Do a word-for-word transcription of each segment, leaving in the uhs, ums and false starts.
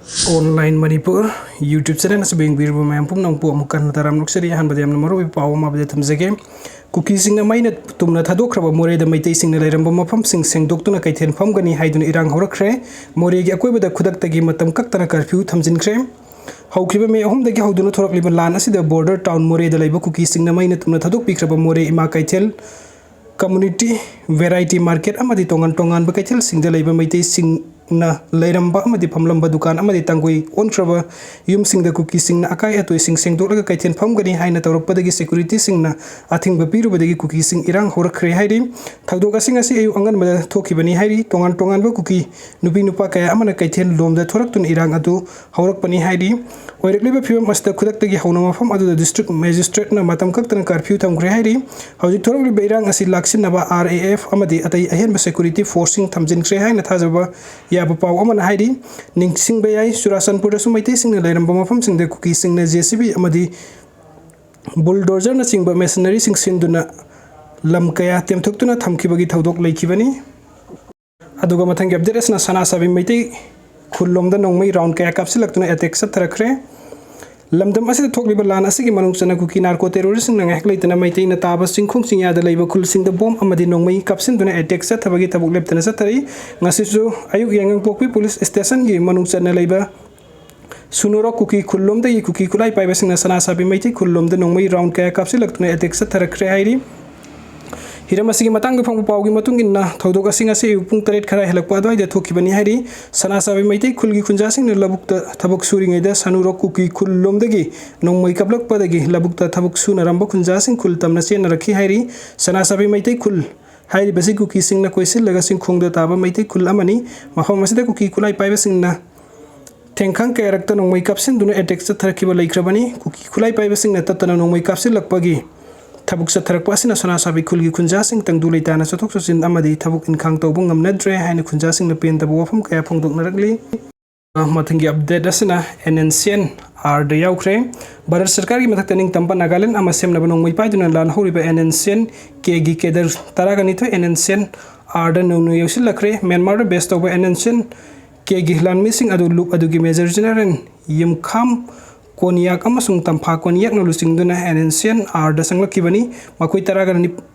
Online Manipur YouTube channel ꯑꯁꯤꯕꯨ ꯌꯦꯡꯕꯤꯔꯤꯕ ꯃꯌꯥꯝ ꯄꯨꯝꯅꯃꯛꯄꯨ ꯑꯃꯨꯛ ꯍꯟꯅ ꯇꯔꯥꯝꯅ ꯑꯣꯛꯆꯔꯤ꯫ ꯑꯍꯥꯟꯕꯗ ꯌꯥꯝꯅ ꯃꯔꯨ ꯑꯣꯏꯕ ꯄꯥꯎ ꯑꯃ ꯑꯞꯗꯦꯠ ꯊꯝꯖꯒꯦ꯫ ꯀꯨꯀꯤꯁꯤꯡꯅ ꯃꯩꯅ ꯇꯨꯝꯅ ꯊꯥꯗꯣꯛꯈ꯭ꯔꯕ ꯃꯣꯔꯦꯗ ꯃꯩꯇꯩꯁꯤꯡꯅ ꯂꯩꯔꯝꯕ ꯃꯐꯝꯁꯤꯡ ꯁꯦꯡꯗꯣꯛꯇꯨꯅ ꯀꯩꯊꯦꯜ ꯐꯝꯒꯅꯤ ꯍꯥꯏꯗꯨꯅ ꯏꯔꯥꯡ ꯍꯧꯔꯛꯈ꯭ꯔꯦ꯫ ꯃꯣꯔꯦꯒꯤ ꯑꯀꯣꯏꯕꯗ ꯈꯨꯗꯛꯇꯒꯤ ꯃꯇꯝ ꯀꯛꯇꯅ ꯀꯔꯐ꯭ꯌꯨ ꯊꯝꯖꯤꯟꯈ꯭ꯔꯦ꯫ ꯍꯧꯈꯤꯕ ꯃꯦ ꯑꯍꯨꯝꯗꯒꯤ ꯍꯧꯗꯨꯅ ꯊꯣꯔꯛꯂꯤꯕ ꯂꯥꯟ ꯑꯁꯤꯗ ꯕꯣꯔꯗꯔ ꯇꯥꯎꯟ ꯃꯣꯔꯦꯗ ꯂꯩꯕ ꯀꯨꯀꯤꯁꯤꯡꯅ ꯃꯩꯅ ꯇꯨꯝꯅ ꯊꯥꯗꯣꯛꯄꯤꯈ꯭ꯔꯕ ꯃꯣꯔꯦ ꯏꯃꯥ ꯀꯩꯊꯦꯜ, ꯀꯝꯃꯨꯅꯤꯇꯤ, ꯚꯦꯔꯥꯏꯇꯤ ꯃꯥꯔꯀꯦꯠ ꯑꯃꯗꯤ ꯇꯣꯉꯥꯟ ꯇꯣꯉꯥꯟꯕ ꯀꯩꯊꯦꯜꯁꯤꯡꯗ ꯂꯩꯕ ꯃꯩꯇꯩꯁꯤꯡꯅ ꯂꯩꯔꯝꯕ ꯑꯃꯗꯤ ꯐꯝꯂꯝꯕ ꯗꯨꯀꯥꯟ ꯑꯃꯗꯤ ꯇꯥꯡꯒꯣꯏ ꯑꯣꯟꯈ꯭ꯔꯕ ꯌꯨꯝꯁꯤꯡꯗ ꯀꯨꯀꯤꯁꯤꯡꯅ ꯑꯀꯥꯏ ꯑꯇꯣꯏꯁꯤꯡ ꯁꯦꯡꯗꯣꯛꯂꯒ ꯀꯩꯊꯦꯜ ꯐꯝꯒꯅꯤ ꯍꯥꯏꯅ ꯇꯧꯔꯛꯄꯗꯒꯤ ꯁꯦꯀ꯭ꯌꯨꯔꯤꯇꯤꯁꯤꯡꯅ ꯑꯊꯤꯡꯕ ꯄꯤꯔꯨꯕꯗꯒꯤ ꯀꯨꯀꯤꯁꯤꯡ ꯏꯔꯥꯡ ꯍꯧꯔꯛꯈ꯭ꯔꯦ ꯍꯥꯏꯔꯤ꯫ ꯊꯧꯗꯣꯛ ꯑꯁꯤ ꯉꯁꯤ ꯑꯌꯨꯛ ꯑꯉꯟꯕꯗ ꯊꯣꯛꯈꯤꯕꯅꯤ ꯍꯥꯏꯔꯤ꯫ ꯇꯣꯉꯥꯟ ꯇꯣꯉꯥꯟꯕ ꯀꯨꯀꯤ ꯅꯨꯄꯤ ꯅꯨꯄꯥ ꯀꯌꯥ ꯑꯃꯅ ꯀꯩꯊꯦꯜ ꯂꯣꯝꯗ ꯊꯣꯔꯛꯇꯨꯅ ꯏꯔꯥꯡ ꯑꯗꯨ ꯍꯧꯔꯛꯄꯅꯤ ꯍꯥꯏꯔꯤ꯫ ꯑꯣꯏꯔꯛꯂꯤꯕ ꯐꯤꯕꯝ ꯑꯁꯤꯗ ꯈꯨꯗꯛꯇꯒꯤ ꯍꯧꯅ ꯃꯐꯝ ꯑꯗꯨꯗ ꯗꯤꯁꯇ꯭ꯔꯤꯛ ꯃꯦꯖꯤꯁꯇ꯭ꯔꯦꯠꯅ ꯃꯇꯝ ꯀꯛꯇꯅ ꯀꯔꯐ꯭ꯌꯨ ꯊꯝꯈ꯭ꯔꯦ ꯍꯥꯏꯔꯤ꯫ ꯍꯧꯖꯤꯛ ꯊꯣꯔꯛꯂꯤꯕ ꯏꯔꯥꯡ ꯑꯁꯤ ꯂꯥꯛꯁꯤꯟꯅꯕ ꯑꯥꯔ ꯑꯦ ꯑꯦꯐ ꯑꯃꯗꯤ ꯑꯇꯩ ꯑꯍꯦꯟꯕ ꯁꯦꯀ꯭ꯌꯨꯔꯤꯇꯤ ꯐꯣꯔꯁꯁꯤꯡ ꯊꯝꯖꯤꯟꯈ꯭ꯔꯦ ꯍꯥꯏꯅ ꯊꯥꯖꯕ ꯌꯥꯕ ꯄꯥꯎ ꯑꯃꯅ ꯍꯥꯏꯔꯤ꯫ ꯅꯤꯡꯁꯤꯡꯕ ꯌꯥꯏ, ꯆꯨꯔꯥꯆꯥꯟꯄꯨꯔꯗꯁꯨ ꯃꯩꯇꯩꯁꯤꯡꯅ ꯂꯩꯔꯝꯕ ꯃꯐꯝꯁꯤꯡꯗ ꯀꯨꯀꯤꯁꯤꯡꯅ ꯖꯦ ꯁꯤ ꯕꯤ ꯑꯃꯗꯤ ꯕꯨꯜꯗꯣꯖꯔꯅꯆꯤꯡꯕ ꯃꯦꯁꯤꯅꯔꯤꯁꯤꯡ ꯁꯤꯟꯗꯨꯅ ꯂꯝ ꯀꯌꯥ ꯇꯦꯝꯊꯣꯛꯇꯨꯅ ꯊꯝꯈꯤꯕꯒꯤ ꯊꯧꯗꯣꯛ ꯂꯩꯈꯤꯕꯅꯤ꯫ ꯑꯗꯨꯒ ꯃꯊꯪꯒꯤ ꯑꯞꯗꯦꯠ ꯑꯁꯤꯅ ꯁꯅꯥꯁꯥꯕꯤ ꯃꯩꯇꯩ ꯈꯨꯜꯂꯣꯝꯗ ꯅꯣꯡꯃꯩ ꯔꯥꯎꯟ ꯀꯌꯥ ꯀꯥꯞꯁꯤꯜꯂꯛꯇꯨꯅ ꯑꯦꯇꯦꯛ ꯆꯠꯊꯔꯛꯈ꯭ꯔꯦ꯫ ꯂꯝꯗꯝ ꯑꯁꯤꯗ ꯊꯣꯛꯂꯤꯕ ꯂꯥꯟ ꯑꯁꯤꯒꯤ ꯃꯅꯨꯡ ꯆꯟꯅ ꯀꯨꯀꯤ ꯅꯥꯔꯀꯣ ꯇꯦꯔꯣꯔꯤꯁꯁꯤꯡꯅ ꯉꯥꯏꯍꯥꯛ ꯂꯩꯇꯅ ꯃꯩꯇꯩꯅ ꯇꯥꯕ ꯆꯤꯡꯈꯣꯡ ꯆꯤꯡꯌꯥꯗ ꯂꯩꯕ ꯈꯨꯜꯁꯤꯡꯗ ꯕꯣꯝ ꯑꯃꯗꯤ ꯅꯣꯡꯃꯩ ꯀꯥꯞꯁꯤꯟꯗꯨꯅ ꯑꯦꯇꯦꯛ ꯆꯠꯊꯕꯒꯤ ꯊꯕꯛ ꯂꯦꯞꯇꯅ ꯆꯠꯊꯔꯤ꯫ ꯉꯁꯤꯁꯨ ꯑꯌꯨꯛ ꯌꯥꯏꯉꯪꯄꯣꯛꯄꯤ ꯄꯨꯂꯤꯁ ꯁ꯭ꯇꯦꯁꯟꯒꯤ ꯃꯅꯨꯡ ꯆꯟꯅ ꯂꯩꯕ ꯁꯨꯅꯨꯔꯣꯛ ꯀꯨꯀꯤ ꯈꯨꯜꯂꯣꯝꯗꯒꯤ ꯀꯨꯀꯤ ꯈꯨꯠꯂꯥꯏ ꯄꯥꯏꯕꯁꯤꯡꯅ ꯁꯅꯥꯁꯥꯕꯤ ꯃꯩꯇꯩ ꯈꯨꯜꯂꯣꯝꯗ ꯅꯣꯡꯃꯩ ꯔꯥꯎꯟ ꯀꯌꯥ ꯀꯥꯞꯁꯤꯜꯂꯛꯇꯨꯅ ꯑꯦꯇꯦꯛ ꯆꯠꯊꯔꯛꯈ꯭ꯔꯦ ꯍꯥꯏꯔꯤ꯫ ꯍꯤꯔꯝ ꯑꯁꯤꯒꯤ ꯃꯇꯥꯡꯗ ꯐꯪꯕ ꯄꯥꯎꯒꯤ ꯃꯇꯨꯡ ꯏꯟꯅ, ꯊꯧꯗꯣꯛ ꯑꯁꯤ ꯉꯁꯤ ꯑꯌꯨꯛ ꯄꯨꯡ ꯇꯔꯦꯠ ꯈꯔ ꯍꯦꯜꯂꯛꯄ ꯑꯗꯨꯋꯥꯏꯗ ꯊꯣꯛꯈꯤꯕꯅꯤ ꯍꯥꯏꯔꯤ꯫ ꯁꯅꯥꯁꯥꯕꯤ ꯃꯩꯇꯩ ꯈꯨꯜꯒꯤ ꯈꯨꯟꯖꯥꯁꯤꯡꯅ ꯂꯧꯕꯨꯛꯇ ꯊꯕꯛ ꯁꯨꯔꯤꯉꯩꯗ ꯁꯅꯨꯔꯣꯛ ꯀꯨꯀꯤ ꯈꯨꯜ ꯂꯣꯝꯗꯒꯤ ꯅꯣꯡꯃꯩ ꯀꯥꯞꯂꯛꯄꯗꯒꯤ ꯂꯧꯕꯨꯛꯇ ꯊꯕꯛ ꯁꯨꯅꯔꯝꯕ ꯈꯨꯟꯖꯥꯁꯤꯡ ꯈꯨꯜ ꯇꯝꯅ ꯆꯦꯟꯅꯔꯛꯈꯤ ꯍꯥꯏꯔꯤ꯫ ꯁꯅꯥꯁꯥꯕꯤ ꯃꯩꯇꯩ ꯈꯨꯜ ꯍꯥꯏꯔꯤꯕꯁꯤ ꯀꯨꯀꯤꯁꯤꯡꯅ ꯀꯣꯏꯁꯤꯜꯂꯒ ꯆꯤꯡꯈꯣꯡꯗ ꯇꯥꯕ ꯃꯩꯇꯩ ꯈꯨꯜ ꯑꯃꯅꯤ꯫ ꯃꯐꯝ ꯑꯁꯤꯗ ꯀꯨꯀꯤ ꯈꯨꯠꯂꯥꯏ ꯄꯥꯏꯕꯁꯤꯡꯅ ꯊꯦꯡꯈꯥꯡ ꯀꯌꯥꯔꯛꯇ ꯅꯣꯡꯃꯩ ꯀꯥꯞꯁꯤꯟꯗꯨꯅ ꯑꯦꯇꯦꯛ ꯆꯠꯊꯔꯛꯈꯤꯕ ꯂꯩꯈ꯭ꯔꯕꯅꯤ꯫ ꯀꯨꯀꯤ ꯈꯨꯠꯂꯥꯏ ꯄꯥꯏꯕꯁꯤꯡꯅ ꯇꯠꯇꯅ ꯅꯣꯡꯃꯩ ꯀꯥꯞꯁꯤꯜꯂꯛꯄꯒꯤ ꯊꯕꯛ ꯆꯠꯊꯔꯛꯄ ꯑꯁꯤꯅ ꯁꯅꯥꯁꯥꯕꯤ ꯈꯨꯜꯒꯤ ꯈꯨꯟꯖꯥꯁꯤꯡ ꯇꯪꯗꯨ ꯂꯩꯇꯥꯅ ꯆꯠꯊꯣꯛ ꯆꯠꯁꯤꯟ ꯑꯃꯗꯤ ꯊꯕꯛ ꯏꯟꯈꯥꯡ ꯇꯧꯕ ꯉꯝꯅꯗ꯭ꯔꯦ ꯍꯥꯏꯅ ꯈꯨꯟꯖꯥꯁꯤꯡꯅ ꯄꯦꯟꯗꯕ ꯋꯥꯐꯝ ꯀꯌꯥ ꯐꯣꯡꯗꯣꯛꯅꯔꯛꯂꯤ꯫ ꯃꯊꯪꯒꯤ ꯑꯞꯗꯦꯠ ꯑꯁꯤꯅ ꯑꯦꯟ ꯑꯦꯟ ꯁꯤ ꯑꯦꯟ ꯑꯥꯔꯗ ꯌꯥꯎꯈ꯭ꯔꯦ꯫ ꯚꯥꯔꯠ ꯁꯔꯀꯥꯔꯒꯤ ꯃꯊꯛꯇ ꯅꯤꯡꯇꯝꯕ ꯅꯥꯒꯥꯂꯦꯟ ꯑꯃ ꯁꯦꯝꯅꯕ ꯅꯣꯡꯃꯩ ꯄꯥꯏꯗꯨꯅ ꯂꯥꯟ ꯍꯧꯔꯤꯕ ꯑꯦꯟ ꯑꯦꯟ ꯁꯤ ꯑꯦꯟ ꯀꯦꯒꯤ ꯀꯦꯗꯔ ꯇꯔꯥꯒ ꯅꯤꯊꯣꯏ ꯑꯦꯟ ꯑꯦꯟ ꯁꯤ ꯑꯦꯟ ꯑꯥꯔꯗ ꯅꯧꯅ ꯌꯧꯁꯤꯜꯂꯛꯈ꯭ꯔꯦ꯫ ꯃ꯭ꯌꯥꯟꯃꯥꯔꯗ ꯕꯦꯁ ꯇꯧꯕ ꯑꯦꯟ ꯑꯦꯟ ꯁꯤ ꯑꯦꯟ ꯀꯦꯒꯤ ꯂꯥꯟꯃꯤꯁꯤꯡ ꯑꯗꯨ ꯂꯨꯞ ꯑꯗꯨꯒꯤ Major General ꯌꯨꯝꯈꯥꯝ ꯀꯣꯟꯌꯥꯛ ꯑꯃꯁꯨꯡ ꯇꯝꯐꯥ ꯀꯣꯟꯌꯥꯛꯅ ꯂꯨꯆꯤꯡꯗꯨꯅ N N C N R ꯗ ꯆꯪꯂꯛꯈꯤꯕꯅꯤ꯫ ꯃꯈꯣꯏ ꯇꯔꯥꯒ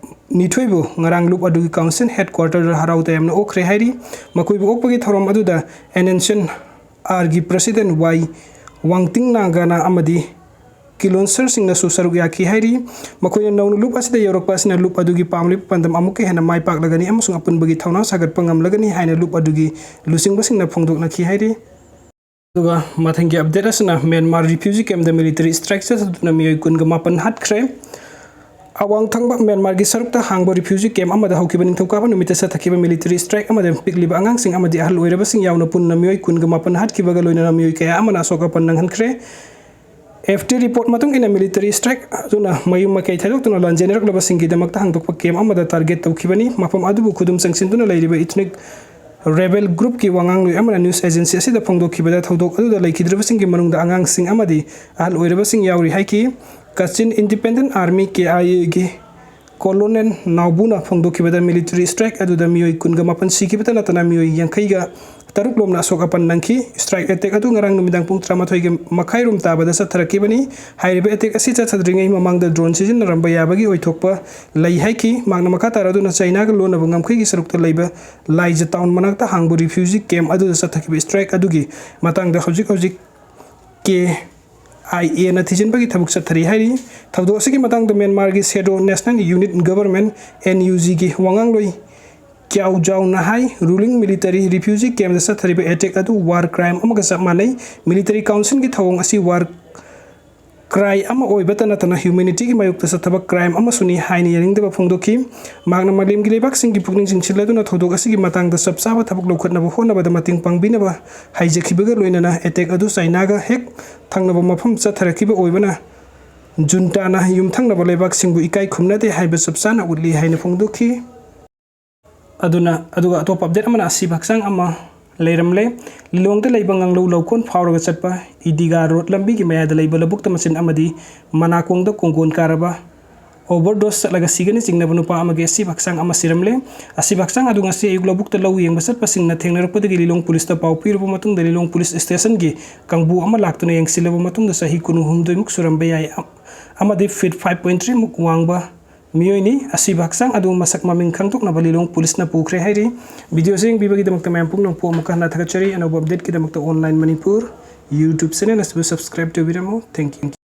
ꯅꯤꯊꯣꯏꯕꯨ ꯉꯔꯥꯡ ꯂꯨꯞ ꯑꯗꯨꯒꯤ Council Headquarter ꯗ ꯍꯔꯥꯎ ꯇꯌꯥꯝꯅ ꯑꯣꯛꯈ꯭ꯔꯦ ꯍꯥꯏꯔꯤ꯫ ꯃꯈꯣꯏꯕꯨ ꯑꯣꯛꯄꯒꯤ ꯊꯧꯔꯝ ꯑꯗꯨꯗ N N C N R ꯒꯤ President ꯋꯥꯏ ꯋꯥꯡꯇꯤꯡ ꯅꯥꯒꯥꯅ ꯑꯃꯗꯤ ꯀꯤꯂꯣꯟꯁꯔꯁꯤꯡꯅꯁꯨ ꯁꯔꯨꯛ ꯌꯥꯈꯤ ꯍꯥꯏꯔꯤ꯫ ꯃꯈꯣꯏꯅ ꯅꯧꯅ ꯂꯨꯞ ꯑꯁꯤꯗ ꯌꯧꯔꯛꯄ ꯑꯁꯤꯅ ꯂꯨꯞ ꯑꯗꯨꯒꯤ ꯄꯥꯝꯂꯤꯕ ꯄꯥꯟꯗꯝ ꯑꯃꯨꯛꯀ ꯍꯦꯟꯅ ꯃꯥꯏ ꯄꯥꯛꯂꯒꯅꯤ ꯑꯃꯁꯨꯡ ꯑꯄꯨꯟꯕꯒꯤ ꯊꯧꯅꯥ ꯁꯥꯒꯠꯄ ꯉꯝꯂꯒꯅꯤ ꯍꯥꯏꯅ ꯂꯨꯞ ꯑꯗꯨꯒꯤ ꯂꯨꯆꯤꯡꯕꯁꯤꯡꯅ ꯐꯣꯡꯗꯣꯛꯅꯈꯤ ꯍꯥꯏꯔꯤ꯫ ꯑꯗꯨꯒ ꯃꯊꯪꯒꯤ update ꯑꯁꯤꯅ ꯃ꯭ꯌꯥꯟꯃꯥꯔ refugee camp ꯗ military strike ꯆꯠꯊꯗꯨꯅ ꯃꯤꯑꯣꯏ ꯀꯨꯟꯒ ꯃꯥꯄꯟ ꯍꯥꯠꯈ꯭ꯔꯦ꯫ ꯑꯋꯥꯡ ꯊꯪꯕ ꯃ꯭ꯌꯥꯟꯃꯥꯔꯒꯤ ꯁꯔꯨꯛꯇ ꯍꯥꯡꯕ refugee camp ꯑꯃꯗ ꯍꯧꯈꯤꯕ ꯅꯤꯡꯊꯧꯀꯥꯕ ꯅꯨꯃꯤꯠꯇ ꯆꯠꯊꯈꯤꯕ military strike ꯑꯃꯗ ꯄꯤꯛꯂꯤꯕ ꯑꯉꯥꯡꯁꯤꯡ ꯑꯃꯗꯤ ꯑꯍꯜ ꯑꯣꯏꯔꯕꯁꯤꯡ ꯌꯥꯎꯅ ꯄꯨꯟꯅ ꯃꯤꯑꯣꯏ ꯀꯨꯟꯒ ꯃꯥꯄꯟ ꯍꯥꯠꯈꯤꯕꯒ ꯂꯣꯏꯅꯅ ꯃꯤꯑꯣꯏ ꯀꯌꯥ ꯑꯃꯅ ꯑꯁꯣꯛ ꯑꯄꯟ ꯅꯪꯍꯟꯈ꯭ꯔꯦ꯫ F T report ꯃꯇꯨꯡ ꯏꯟꯅ military strike ꯑꯗꯨꯅ ꯃꯌꯨꯝ ꯃꯀꯩ ꯊꯥꯗꯣꯛꯇꯨꯅ ꯂꯥꯟꯖꯦꯟꯅꯔꯛꯂꯕꯁꯤꯡꯒꯤꯗꯃꯛꯇ ꯍꯥꯡꯗꯣꯛꯄ camp ꯑꯃꯗ target ꯇꯧꯈꯤꯕꯅꯤ꯫ ꯃꯐꯝ ꯑꯗꯨꯕꯨ ꯈꯨꯗꯨꯝ ꯆꯪꯁꯤꯟꯗꯨꯅ ꯂꯩꯔꯤꯕ ethnic rebel group ꯀꯤ ꯋꯥꯉꯥꯡꯂꯣꯏ ꯑꯃꯅ news agency ꯑꯁꯤꯗ ꯐꯣꯡꯗꯣꯛꯈꯤꯕꯗ ꯊꯧꯗꯣꯛ ꯑꯗꯨꯗ ꯂꯩꯈꯤꯗ꯭ꯔꯕꯁꯤꯡꯒꯤ ꯃꯅꯨꯡꯗ ꯑꯉꯥꯡꯁꯤꯡ ꯑꯃꯗꯤ ꯑꯍꯜ ꯑꯣꯏꯔꯕꯁꯤꯡ ꯌꯥꯎꯔꯤ ꯍꯥꯏꯈꯤ꯫ Kachin Independent Army, K I A ꯒꯤ Colonel ꯅꯥꯎꯕꯨꯅ ꯐꯣꯡꯗꯣꯛꯈꯤꯕꯗ military strike ꯑꯗꯨꯗ ꯃꯤꯑꯣꯏ ꯀꯨꯟꯒ ꯃꯥꯄꯟ ꯁꯤꯈꯤꯕꯇ ꯅꯠꯇꯅ ꯃꯤꯑꯣꯏ ꯌꯥꯡꯈꯩꯒ ꯇꯔꯨꯛ ꯂꯣꯝꯅ ꯑꯁꯣꯛ ꯑꯄꯟ ꯅꯪꯈꯤ꯫ Strike attack ꯑꯗꯨ ꯉꯔꯥꯡ ꯅꯨꯃꯤꯗꯥꯡ ꯄꯨꯡ ꯇꯔꯥꯃꯥꯊꯣꯏꯒꯤ ꯃꯈꯥꯏꯔꯣꯝ ꯇꯥꯕꯗ ꯆꯠꯊꯔꯛꯈꯤꯕꯅꯤ꯫ ꯍꯥꯏꯔꯤꯕ attack ꯑꯁꯤ ꯆꯠꯊꯗ꯭ꯔꯤꯉꯩ ꯃꯃꯥꯡꯗ drone ꯁꯤꯖꯤꯟꯅꯔꯝꯕ ꯌꯥꯕꯒꯤ ꯑꯣꯏꯊꯣꯛꯄ ꯂꯩ ꯍꯥꯏꯈꯤ꯫ ꯃꯍꯥꯛꯅ ꯃꯈꯥ ꯇꯥꯔꯗꯨꯅ ꯆꯩꯅꯥꯒ ꯂꯣꯟꯅꯕ ꯉꯝꯈꯩꯒꯤ ꯁꯔꯨꯛꯇ ꯂꯩꯕ ꯂꯥꯏꯖ town ꯃꯅꯥꯛꯇ ꯍꯥꯡꯕ refugee camp ꯑꯗꯨꯗ ꯆꯠꯊꯈꯤꯕ strike ꯑꯗꯨꯒꯤ ꯃꯇꯥꯡꯗ ꯍꯧꯖꯤꯛ ꯍꯧꯖꯤꯛ K I A ꯅ ꯊꯤꯖꯤꯟꯕꯒꯤ ꯊꯕꯛ ꯆꯠꯊꯔꯤ ꯍꯥꯏꯔꯤ꯫ ꯊꯧꯗꯣꯛ ꯑꯁꯤꯒꯤ ꯃꯇꯥꯡꯗ ꯃ꯭ꯌꯥꯟꯃꯥꯔꯒꯤ Shadow National Unit Government, N U G ꯒꯤ ꯋꯥꯉꯥꯡꯂꯣꯏ ꯀ꯭ꯌꯥꯎ ꯖꯥꯎꯅ ꯍꯥꯏ, ruling military refugee camp ꯗ ꯆꯠꯊꯔꯤꯕ attack ꯑꯗꯨ war crime ꯑꯃꯒ ꯆꯞ ꯃꯥꯟꯅꯩ꯫ Military council ꯒꯤ ꯊꯧꯑꯣꯡ ꯑꯁꯤ war crime ꯑꯃ ꯑꯣꯏꯕꯇ ꯅꯠꯇꯅ humanity ꯒꯤ ꯃꯥꯌꯣꯛꯇ ꯆꯠꯊꯕ crime ꯑꯃꯁꯨꯅꯤ ꯍꯥꯏꯅ ꯌꯥꯅꯤꯡꯗꯕ ꯐꯣꯡꯗꯣꯛꯈꯤ꯫ ꯃꯍꯥꯛꯅ ꯃꯥꯂꯦꯝꯒꯤ ꯂꯩꯕꯥꯛꯁꯤꯡꯒꯤ ꯄꯨꯛꯅꯤꯡ ꯆꯤꯡꯁꯤꯜꯂꯗꯨꯅ ꯊꯧꯗꯣꯛ ꯑꯁꯤꯒꯤ ꯃꯇꯥꯡꯗ ꯆꯞ ꯆꯥꯕ ꯊꯕꯛ ꯂꯧꯈꯠꯅꯕ ꯍꯣꯠꯅꯕꯗ ꯃꯇꯦꯡ ꯄꯥꯡꯕꯤꯅꯕ ꯍꯥꯏꯖꯈꯤꯕꯒ ꯂꯣꯏꯅꯅ attack ꯑꯗꯨ ꯆꯥꯏꯅꯥꯒ ꯍꯦꯛ ꯊꯪꯅꯕ ꯃꯐꯝ ꯆꯠꯊꯔꯛꯈꯤꯕ ꯑꯣꯏꯕꯅ junta ꯅ ꯌꯨꯝꯊꯪꯅꯕ ꯂꯩꯕꯥꯛꯁꯤꯡꯕꯨ ꯏꯀꯥꯏ ꯈꯨꯝꯅꯗꯦ ꯍꯥꯏꯕ ꯆꯞ ꯆꯥꯅ ꯎꯠꯂꯤ ꯍꯥꯏꯅ ꯐꯣꯡꯗꯣꯛꯈꯤ꯫ ꯑꯗꯨꯅ, ꯑꯗꯨꯒ ꯑꯇꯣꯞꯄ update ꯑꯃꯅ ꯑꯁꯤꯕ ꯍꯛꯆꯥꯡ ꯑꯃ ꯂꯩꯔꯝꯂꯦ꯫ ꯂꯤꯂꯣꯡꯗ ꯂꯩꯕ ꯉꯥꯡꯂꯧ ꯂꯧꯀꯣꯟ ꯐꯥꯎꯔꯒ ꯆꯠꯄ ꯏꯗꯤꯒꯥ road ꯂꯝꯕꯤꯒꯤ ꯃꯌꯥꯗ ꯂꯩꯕ ꯂꯧꯕꯨꯛꯇ ꯃꯆꯤꯟ ꯑꯃꯗꯤ ꯃꯅꯥꯀꯣꯡꯗ ꯀꯣꯡꯒꯣꯟ ꯀꯥꯔꯕ ꯑꯣꯚꯔꯗꯣꯁ ꯆꯠꯂꯒ ꯁꯤꯒꯅꯤ ꯆꯤꯡꯅꯕ ꯅꯨꯄꯥ ꯑꯃꯒꯤ ꯑꯁꯤꯕ ꯍꯛꯆꯥꯡ ꯑꯃ ꯁꯤꯔꯝꯂꯦ꯫ ꯑꯁꯤꯕ ꯍꯛꯆꯥꯡ ꯑꯗꯨ ꯉꯁꯤ ꯑꯌꯨꯛ ꯂꯧꯕꯨꯛꯇ ꯂꯧ ꯌꯦꯡꯕ ꯆꯠꯄꯁꯤꯡꯅ ꯊꯦꯡꯅꯔꯛꯄꯗꯒꯤ ꯂꯤꯂꯣꯡ ꯄꯨꯂꯤꯁꯇ ꯄꯥꯎ ꯄꯤꯔꯕ ꯃꯇꯨꯡꯗ ꯂꯤꯂꯣꯡ ꯄꯨꯂꯤꯁ ꯁ꯭ꯇꯦꯁꯟꯒꯤ ꯀꯥꯡꯕꯨ ꯑꯃ ꯂꯥꯛꯇꯨꯅ ꯌꯦꯡꯁꯤꯜꯂꯕ ꯃꯇꯨꯡꯗ ꯆꯍꯤ ꯀꯨꯟꯍꯨꯝꯗꯣꯏꯃꯨꯛ ꯁꯨꯔꯝꯕ ꯌꯥꯏ ꯑꯃꯗꯤ ꯐꯤꯠ ꯐꯥꯏꯚ ꯄꯣꯏꯟ ꯊ꯭ꯔꯤꯃꯨꯛ ꯋꯥꯡꯕ ꯃꯤꯑꯣꯏꯅꯤ꯫ ꯑꯁꯤꯕ ꯍꯛꯆꯥꯡ ꯑꯗꯨ ꯃꯁꯛ ꯃꯃꯤꯡ ꯈꯪꯗꯣꯛꯅꯕ ꯂꯤꯂꯣꯡ ꯄꯨꯂꯤꯁꯅ ꯄꯨꯈ꯭ꯔꯦ ꯍꯥꯏꯔꯤ꯫ ꯚꯤꯗꯤꯑꯣꯁꯦ ꯌꯦꯡꯕꯤꯕꯒꯤꯗꯃꯛꯇ ꯃꯌꯥꯝ ꯄꯨꯝꯅꯃꯛꯄꯨ ꯑꯃꯨꯛꯀ ꯍꯟꯅ ꯊꯥꯒꯠꯆꯔꯤ꯫ ꯑꯅꯧꯕ ꯑꯞꯗꯦꯠꯀꯤꯗꯃꯛꯇ ꯑꯣꯟꯂꯥꯏꯟ ꯃꯅꯤꯄꯨꯔ ꯌꯨꯇ꯭ꯌꯨꯕ ꯆꯦꯅꯦꯜ ꯑꯁꯤꯕꯨ ꯁꯕꯁꯀ꯭ꯔꯥꯏꯕ ꯇꯧꯕꯤꯔꯝꯃꯨ꯫ Thank you꯫